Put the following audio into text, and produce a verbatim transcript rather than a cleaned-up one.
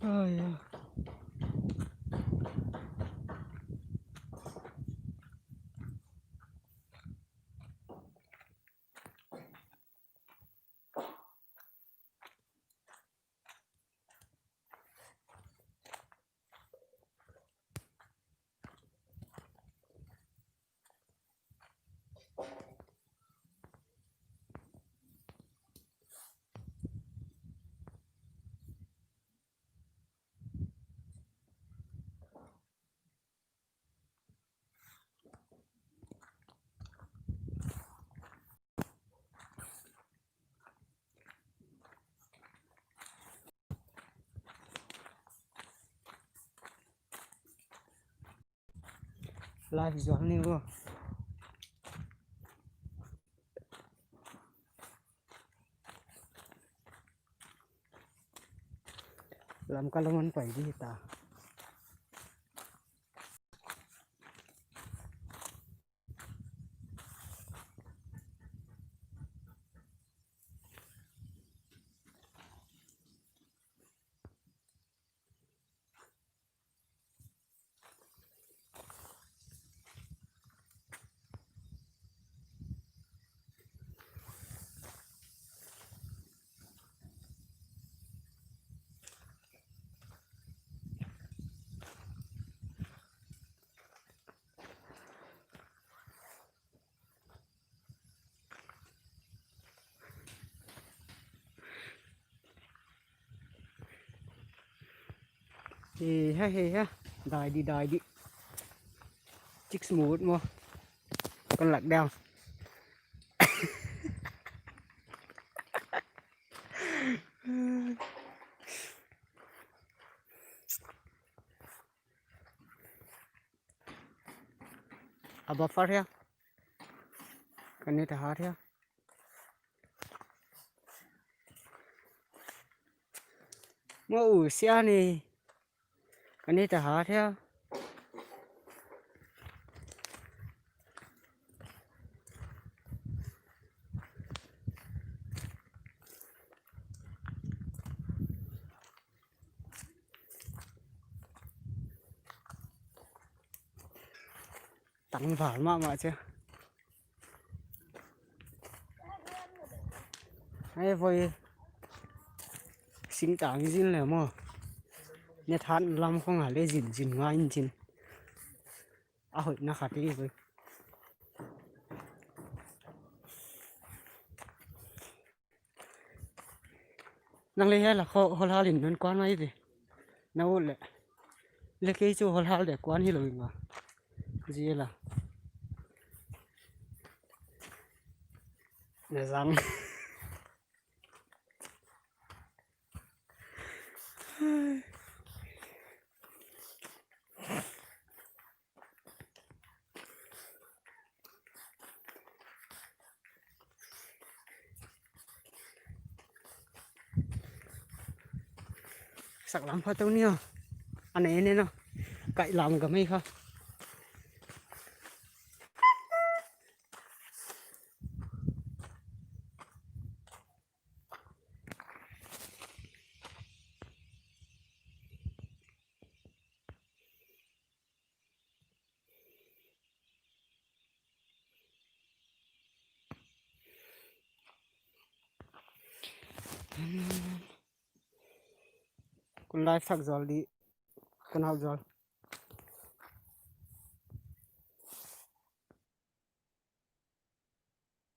Ai ya. Live zual ni vo. Lamka lam ah pai di ta. Hei ha, hei ha. Dai di, dai di. Chik smooth maw. Kon lak down. A buffer hia. Kan ni ta hat hia. Mo u sia ni. Kan ni ta hat hia. Tangval mahmah chia. Ai voi. Singtang zin le maw. Ni than lam khong a le zin zin ngai zin. A hoihna khat hi voi. Nang le hiai la kho, hol hal in non kuan mai ve. Na ut le. Le kei chu hol hal de kuan hilou in va. Zi la. Na zang. Sak lam pha tou ni o. An ei ne no. Kai lam ka mai kha. Kun lai sak zual di, kun hau zual.